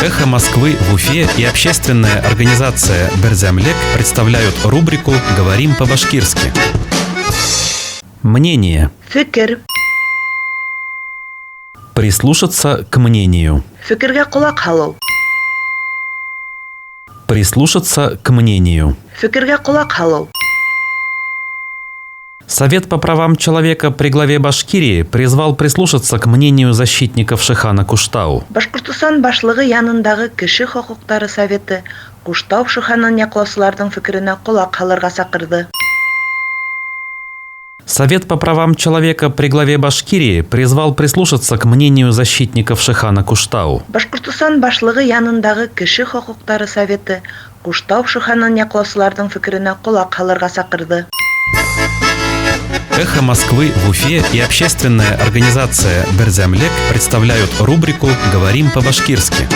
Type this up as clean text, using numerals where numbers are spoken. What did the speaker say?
Эхо Москвы в Уфе и общественная организация «Берҙәмлек» представляют рубрику «Говорим по-башкирски». Мнение. Фекер. Прислушаться к мнению. Фекергә ҡолаҡ һалыу. Прислушаться к мнению. Фекергә ҡолаҡ һалыу. Совет по правам человека при главе Башкирии призвал прислушаться к мнению защитников Шихана Куштау. Башҡортостан башлығы янындағы Кеше хоҡуҡтары советы Ҡуштау Шиханын яҡлаусыларҙың фекеренә ҡолаҡ һалырға саҡырҙы. Совет по правам человека при главе Башкирии призвал прислушаться к мнению защитников Шихана Куштау. Башҡортостан башлығы янындағы Кеше хоҡуҡтары советы Ҡуштау Шиханын яҡлаусыларҙың фекеренә ҡолаҡ һалырға саҡырҙы. Эхо Москвы в Уфе и общественная организация «Берҙәмлек» представляют рубрику «Говорим по-башкирски».